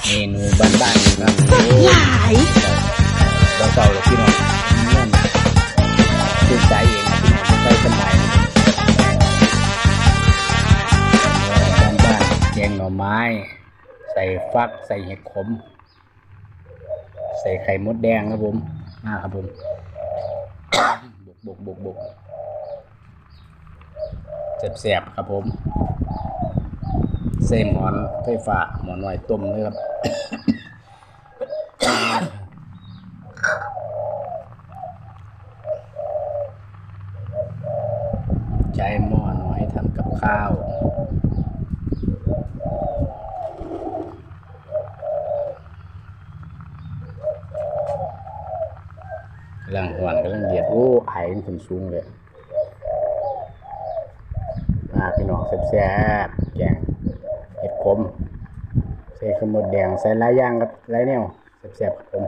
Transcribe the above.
ເມນູບ້ານໆ ຄັບ ຫຼາຍ ເຊົ້າໆ ແລ້ວພີ່ນ້ອງ ເງິນ ຊື້ໃຊ້ເອງ ພີ່ນ້ອງ ໃຊ້ສະບາຍ ບ້ານໆ ແກງໜໍ່ໄມ້ ໃສ່ຝັກ ໃສ່ເຫັດຂົມ ໃສ່ໄຂ່ມົດແດງ ຄັບຜົມ ມາ ຄັບຜົມ ບົກໆ ບົກໆ ແຊບໆ ຄັບຜົມ ໃສ່ໝໍ້ໄຟຟ້າ ໝໍ້ນ້ອຍຕົ້ມເລີຍ ຄັບ ໃຊ້ໝໍ້ນ້ອຍທຳກັບຂ້າວ ກຳລັງຮ້ອນ ກຳລັງເດືອດ ໂອ້ ໄອມັນຂຶ້ນສູງເລີຍ ມາພີ່ນ້ອງ ແຊບໆ ແກງເຫັດຂົມ ໃສ່ໄຂ່ມົດແດງ ໃສ່ຫຼາຍຢ່າງ ຄັບ ຫຼາຍແນວ ແຊບໆ ຄັບຜົມ